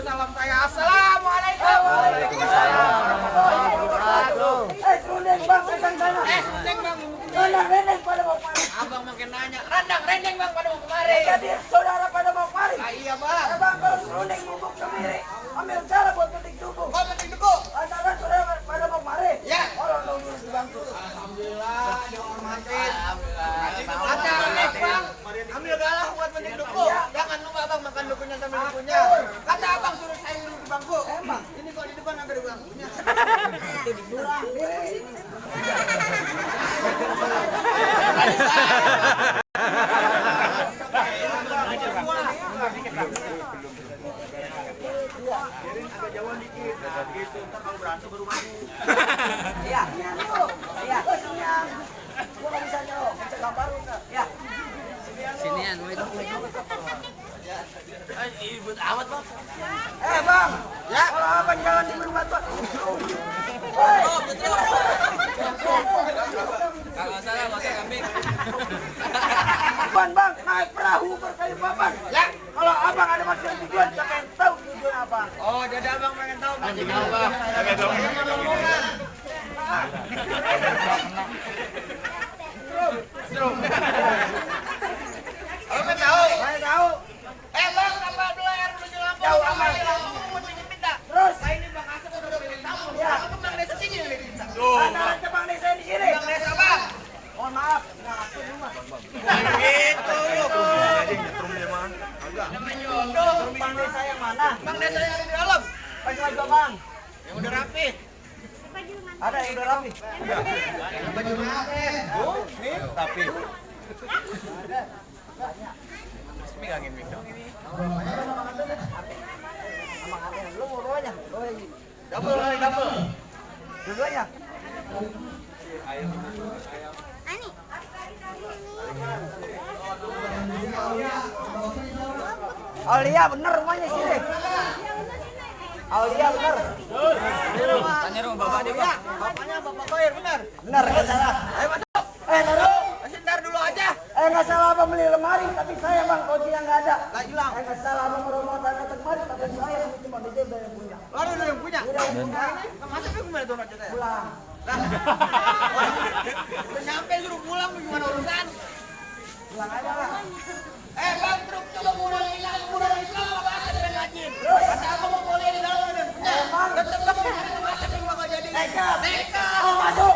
salam saya. Assalamualaikum. Waalaikumsalam warahmatullahi wabarakatuh. Serundeng bang, rendang sana. Serundeng bang. Rendang pada mau kemari. Abang makin nanya, rendang bang pada mau kemari. Jadi saudara pada mau kemari. Ah, iya bang. Bang, kalau serundeng bubuk kemiri, ambil cara buat petik duku. Oh petik duku. Antara saudara pada mau kemari. Ya. Orang dulu di bangku. Alhamdulillah, dihormatin. Alhamdulillah. Bang, ambil galah buat petik duku. Jangan lupa bang makan dukunya sambil dukunya. Kata abang suruh saya duduk di bangku. Emang? Ini kok di depan ada di bangkunya. Itu di bawah. Agak jauhan dikit, gitu. Ntar kalau berantem baru maju. Iya. Iya. Gua nggak bisa nyawa, bisa gambar enggak? Ya. Sinian, wait. Ibut amat bang. Bang. Ya. Kalau abang jalan di berbuat bang. Oh, betul. Kalau salah masak kambing. Bang, naik perahu berkayu papan. Ya. Kalau abang ada masalah tujuan, siapa yang tahu tujuan apa? Oh, jadi abang pengen tahu mancing apa? Jangan omongan. Abang tahu? Saya tahu. Bang, tambah dulu air menuju Lampung. Jauh amat. Minta. Terus? Nah, ini Bang Asep udah pilih tamu. Ya. Aku Bang Desa sini yang minta. Antara Bang Desa di sini. Bang Desa Bang. Mohon maaf. Nah, aku rumah. Gitu. Bang Desa yang mana? Bang Desa yang ada di dalam. Baju aja bang. Yang udah rapi. Ada yang udah rapi. Baju rapi. Nih, Tapi Megangin mic dong ini. Emang ada yang belum mau aja. Double. Dua-duanya. Ani. Aulia bener rumahnya sini. Aulia bener. tanya rumah bapak dia, Pak. Bapaknya Bapak Toyer benar. Bener, nggak salah. Ayo masuk. Naruh. Sebentar dulu aja. Nggak salah abang beli lemari, tapi saya bang kuncinya nggak ada. Lah hilang. Nggak salah abang merumah tanah kemari, tapi saya yang cuma dia udah yang punya. Lalu udah yang punya. Udah yang punya. Masa gue kemana tuh raja saya? Pulang. Lah. Udah nyampe suruh pulang gimana urusan? Pulang aja lah. Bang, truk coba murah hilang, murah Islam apa asal pengen ngajin. Kata aku mau boleh di dalam dan punya. Tetep kamu mau asal yang bakal jadi. Nekat. Mau masuk.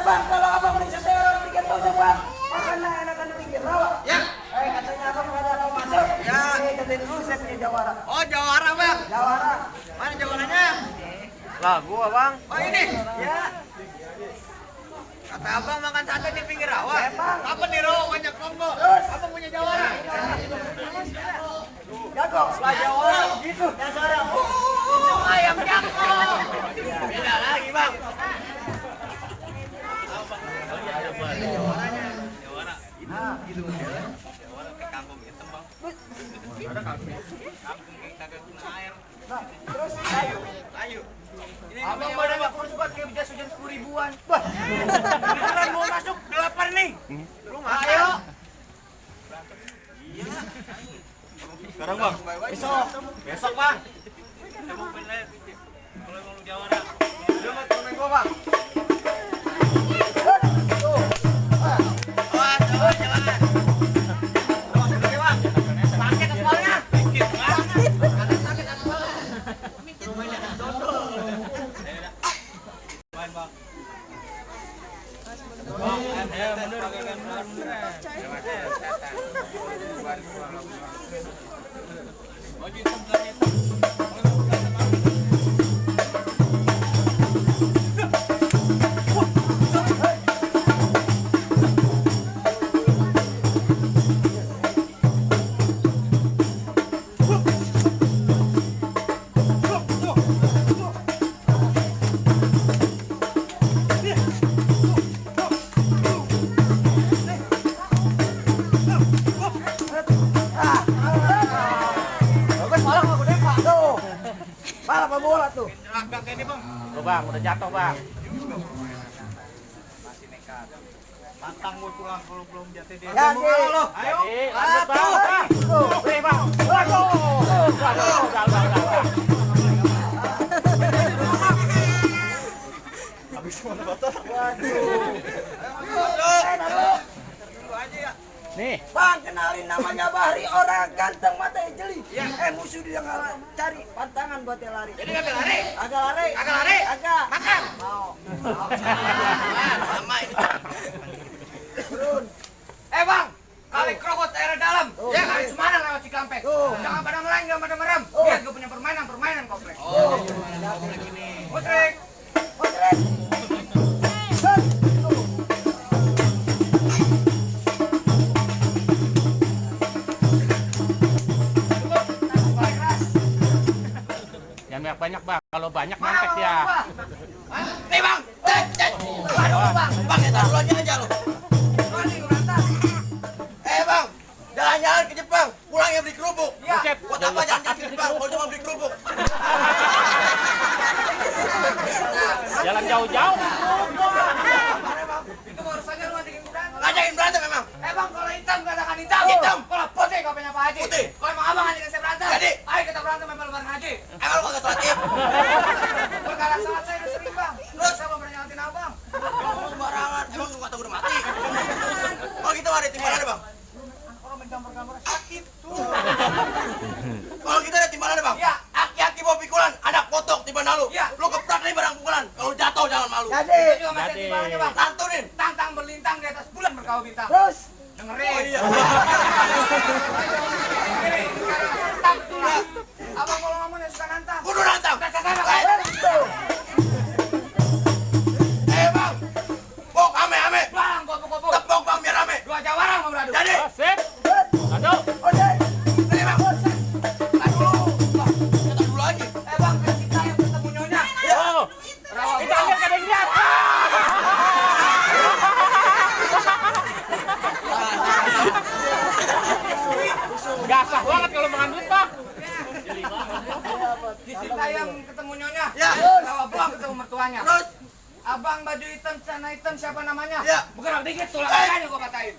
Bang, kalau abang beli sate orang bikin tusuk bang, makannya enakan di pinggir rawa. Ya. Katanya abang nggak ada mau masuk. Ya. Katanya dulu saya punya jawara. Oh, jawara bang. Jawara. Mana jawarannya? Lah, gua, Bang. Oh ini. Ya. Kata abang makan sate di pinggir rawa. Emang. Apa nih rawa banyak kongko? Abang punya jawara. Jago. Lah jawara. Gitu. Yang suara. Ayam jago. Beda lagi bang. Nah, Jawara ke kampung hitam bang. Ada kampung kagak guna air. nah, terus ayo. Ayo. Ini Abang badannya kurus banget kayak jas hujan 10 ribuan. Wah, beneran mau masuk 8 nih. Rumah. Ayo. Iya. Sekarang, Bang. Besok bang. Kita mau pindah. Kalau mau lu jawara. Udah mau temen gua bang. Awas, jalan. Oke bang. Sakit aspalnya. Sakit bang. Sakit aspalnya. Rumahnya ada dodol. Main bang. Malah apa bola tuh? Agak ini bang. Tuh, Bang, udah jatuh, Bang. Masih nekat. Pantang gue pulang kalau belum jatuh dia. Ya, Ayo. Jadi, lanjut, Bang. Tuh, Bang. Waduh. Waduh. Udah. Nih. Bang, kenalin namanya Bahri, orang ganteng mata jeli. Musuh dia nggak cari pantangan buat dia lari. Jadi ngambil lari. Agak lari. Agak lari. Agak. Makan. Mau. Lama ini. Turun. Bang, kali krokot daerah dalam. Oh, Ya, iya. kali Semarang lewat Cikampek. Oh. Jangan pada ngeleng, jangan pada merem. Oh. Lihat gue punya permainan kompleks. Oh. Musrik. Potret. Set. Tuh. Jangan banyak bang. Kalau banyak Mana mampet mau ya. gua? Hah? Nih bang, cek. Aduh bang, bang ya taruh aja lo. Mandi gue berantem. Bang, jalan-jalan ke Jepang, pulangnya beli kerupuk. Iya. Buset. Buat apa jalan-jalan ke Jepang kalau cuma beli kerupuk? Jalan jauh-jauh. Itu urusannya lu ngajakin berantem. Ngajakin berantem memang. Bang, kalau hitam katakan hitam. Hitam. Kalau putih kau punya Pak Haji. Putih. Kalau emang abang ngajakin saya berantem. Jadi. Ayo kita berantem sampai lebaran haji. Emang lu kagak sholat id? Perkara salat saya udah sering bang. Terus saya mau pernah nyantin abang. Lu sembarangan. Emang lu kata udah mati? Oh gitu ada timbalan bang? Orang main gambar-gambar sakit tuh. Kalau kita ada timbalan bang? Iya. Aki-aki bawa pikulan, anak potok tiba nalu. Iya. Lu keprak nih barang pukulan. Kalau jatuh jangan malu. Jadi. Itu juga masih Jadi. timbangannya bang. Lantunin. Tang-tang berlintang di atas bulan berkau bintang. Terus. Dengerin. Oh iya. Dengerin. Nantang betul lah. Abang kalau ngomong yang suka nantang. Kudu nantang. Udah selesai bang. Betul. Bang. Bok ame-ame. Bang, gopo-gopo. Tepok bang biar rame. Dua jawarang mau beradu. Jadi. Sip. Set. Aduh. Oke. Ini bang. Aduh. Bang, kita dulu lagi. Bang, kita yang ketemu nyonya. Oh. Rawa Kita lihat ada yang lihat. Gasah banget kalau makan duit bang. Kita yang ketemu nyonya. Ya. Rawa bang ketemu mertuanya. Terus. Abang baju hitam, celana hitam, siapa namanya? Ya. Bergerak dikit tulang kakaknya gua katain.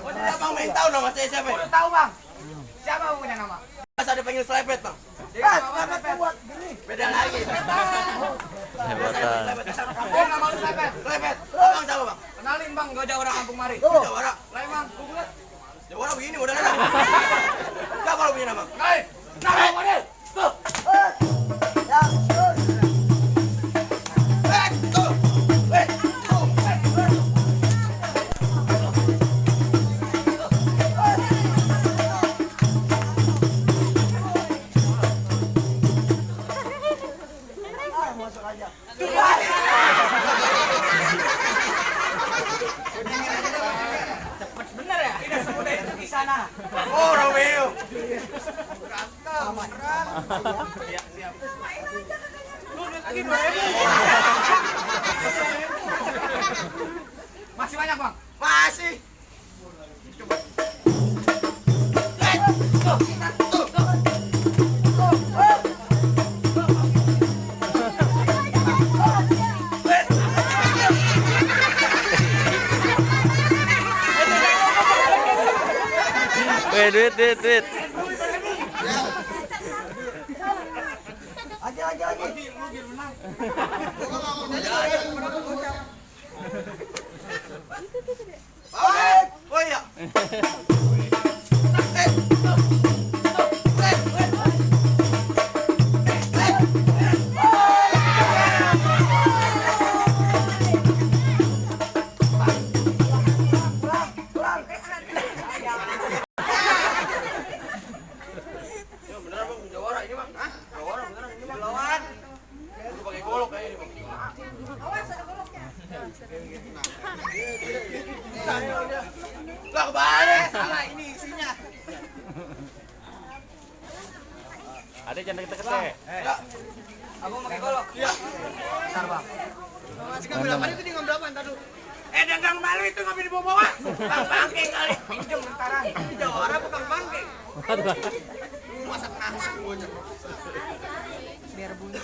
Abang main tahu nama saya siapa? Udah tahu bang. Siapa abang punya nama? Pas ada panggil selepet bang. Dia Kan, nama karena Pepet. buat gini. Beda lagi. Dia nama lu Pepet. Selepet. Abang siapa bang? Kenalin bang, gua Jawara Kampung Mari. Tuh. Jawara. Lain bang, gua liat. Jawara begini modelnya. Siapa lo punya nama? Lain. Nama model. Tuh. Set. Ya. Terus. Tuh. Tuh. Ah, masuk aja. Bener ya? Tidak semudah itu di sana. Oh Romeo. Lu lihat lagi 2.000. Masih banyak bang. Masih. Duit. Lagi. Oh iya. Kurang. Beneran bang, Jawara ini bang. Hah? Jawara beneran ini bang. Lawan. Lu pakai golok kayak ini bang. Lah kebalik. Salah ini isinya. Ada jangan deket-deket. Ya. Abang pakai golok. Iya. Bentar bang. Masih ngambil berapa? Itu dia ngambil berapa? Ntar dulu. Dagang malu itu ngambil dibawa-bawa. Bang bangke kali. Pinjem bentaran. Jawara bukan bangke. Aduh. Masak nasi bocah. Biar bunyi.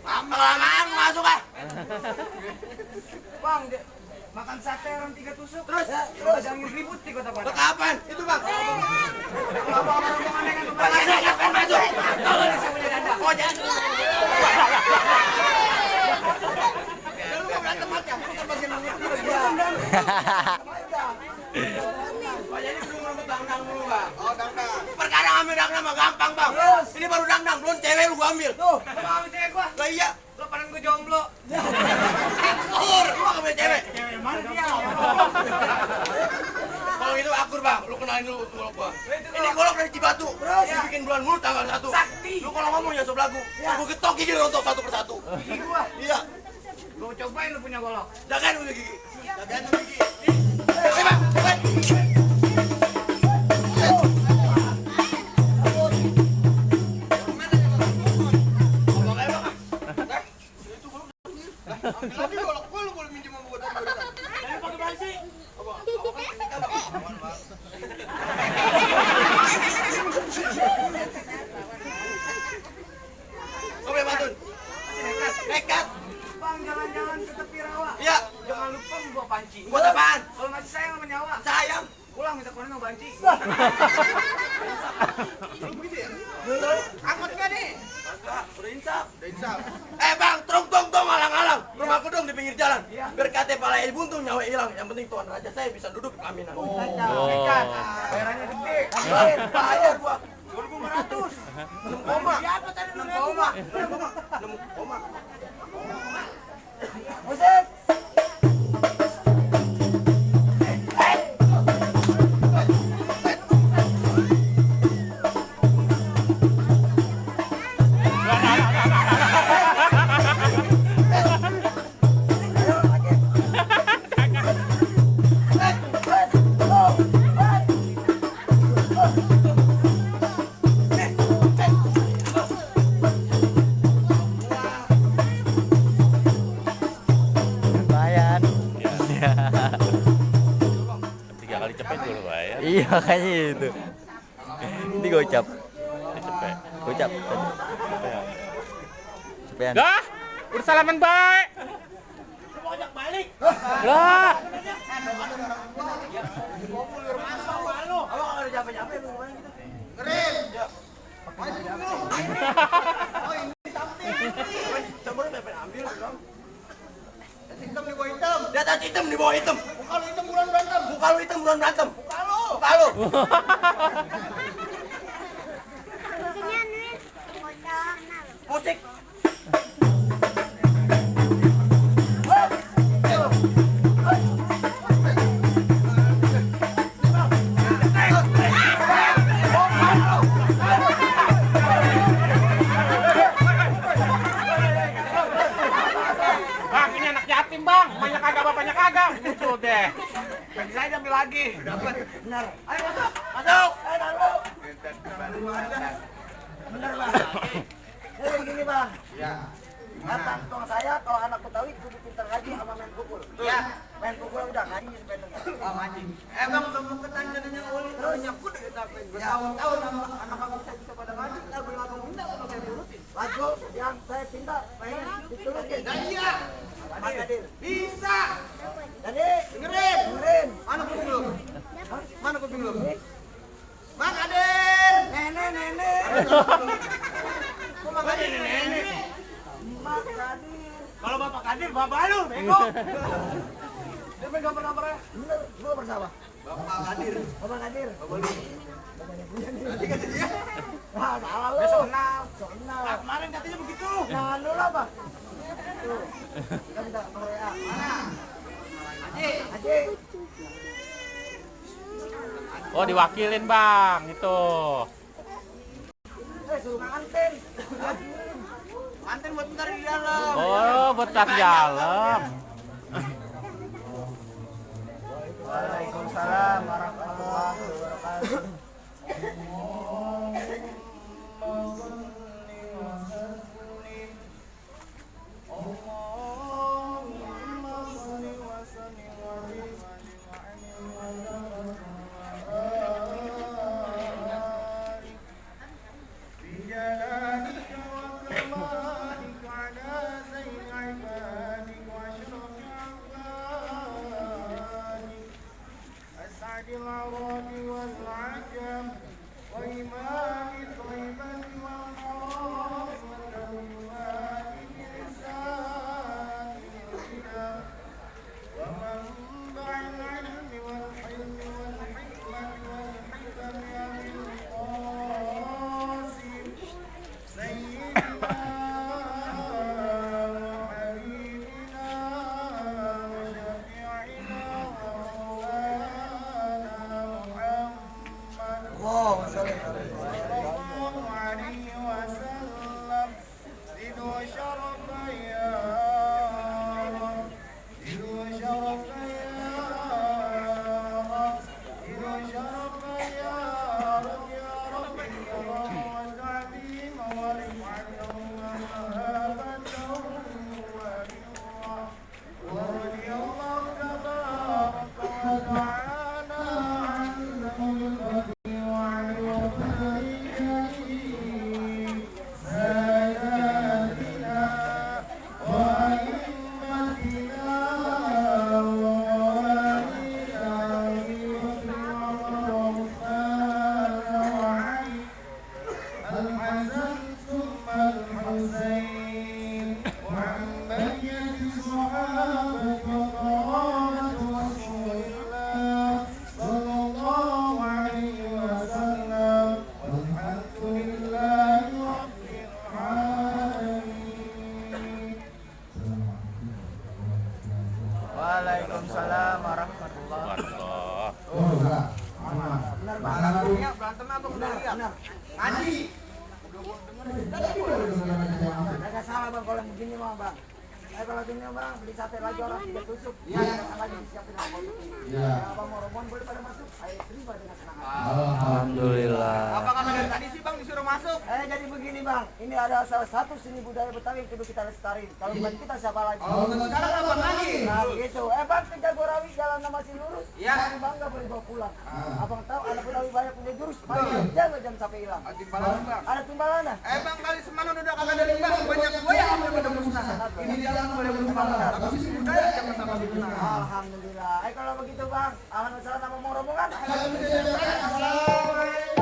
Lama-lama masuk ah. Bang, makan sate orang 3 tusuk. Terus? Jangan ribut di kota Lo Padang. kapan? Itu bang. Abang-abang dengan Bang, saya kapan masuk? Pak, jadi belum ngambil dangdang dulu, Bang. Oh, dangdang. Perkara ambil dangdang mah gampang, Bang. Ini baru dangdang, belum cewek lu gua ambil. Tuh, Mau ambil cewek gua. lah iya. Lo panen gua jomblo. Akur, lu ambil cewek. Cewek mana dia? Kalau itu akur, Bang. Lu kenalin dulu golok gua. Ini golok dari Cibatu. Dibikin bulan Mulu tanggal 1. Sakti. Lu kalau ngomong ya sob lagu. Gua getok gigi rontok satu persatu. Gigi gua. Iya. Gua cobain lu punya golok. Jagain dulu gigi. Jagain dulu gigi. Bang, bang. Tapi golok gua lu boleh minjem sama gua tadi. Jangan pakai basi. Oke, Batun. Nekat. Bang, jalan-jalan ke tepi rawa. Iya. Jangan lupa gua pancing. Buat apaan? Kalau masih sayang sama nyawa, Sayang. pulang minta konen mau pancing. Angkot nggak nih? Kagak, udah insaf. Bang, tong alang-alang. Rumah gedung di pinggir jalan. Biar kate pala ibu buntung nyawa hilang. Yang penting Tuan Raja saya bisa duduk di pelaminan. Ikan. Bayarannya gede. Bayar gua. 2.500. 6 koma. Siapa tadi 6 6 koma. koma? 6 koma. Musik. Lumayan. Iya. 3 kali cepet dulu bayar. Iya kayaknya itu. Ini gocap. Cepet. Gocap tadi. Cepean. Dah, udah salaman baik. Mau ajak balik. Lah, Abang ada capek-capek lu kemarin gitu. Coba lu ambil dong. Hitam di bawah hitam. Di atas hitam di bawah hitam. Muka lu hitam bulan berantem. Muka lu hitam bukan berantem. Muka lu. Muka lu. Musik. Bang, ini anak yatim, Bang. Banyak kagak, bapaknya kagak. Muncul deh. Bagi saya ambil lagi. Dapat. Benar. Ayo masuk. Masuk. Ayo taruh. Benar, Bang. Jadi gini, Bang. Ya. Kata tong saya kalau anak Betawi kudu pintar ngaji sama main pukul. Ya. Main pukul udah ngaji supaya dengar. Oh, mancing. Bang, sebelum ketanjanya uli terus nyakut deh tapi bertahun-tahun anak aku saya bisa pada ngaji. Lagu yang aku minta kalau saya turutin. Lagu yang saya pinta pengen diturutin. Dan iya. Mas Kadir. Bisa. Jadi Dengerin. dengerin. Mana kuping lu? Mana kuping lu? Bang Aden. Nenek. Kok Bang Aden nenek? Mas Kadir. Kalau Bapak Kadir, Bapak lu, bego. Dia main gambar-gambarnya. Bener, gua bersama. Bapak Kadir. Bapak Kadir. Bapak lu. Bapaknya punya nih. Tadi kata dia. Wah, salah lu. Besok kenal. Sok kenal. Kemarin katanya begitu. Jangan dulu apa? Tuh. Kita minta nomor WA. Mana? Aji. Oh, diwakilin, Bang. Itu. Suruh ngantin. Manten buat bentar di dalam. Oh, betas dalam. Waalaikumsalam warahmatullahi wabarakatuh. العرب والعجم وإمام طيبا والحرام والأولاد بلسان الهدى ومنبع Benar bang. Ya, berantem abang udah lihat. Benar. Ngaji. Agak salah bang kalau begini mah bang. Kalau gini bang, beli sate lagi orang 3 tusuk. Iya. Lagi disiapin apa? Ya. Abang mau rombon boleh pada masuk. Ayo terima dengan senang hati. Alhamdulillah. Abang apa dari tadi sih bang disuruh masuk? Jadi begini bang, ini ada salah satu seni budaya Betawi yang kudu kita lestariin. Kalau bukan kita siapa lagi? Sekarang abang lagi. Nah begitu. Bang, ke Jagorawi jalan masih lurus. Iya. Kami bangga boleh bawa pulang. Abang tahu anak Betawi banyak punya jurus. Mari jaga jangan sampai hilang. Timbalan bang. Ada timbalan. Bang kali semalam udah kagak ada limbah. Banyak buaya yang udah musnah. Ini jalan boleh musnah. Tapi sisi budaya jangan sampai musnah. Alhamdulillah. Kalau begitu bang, alhamdulillah nama mau rombongan. Assalamualaikum.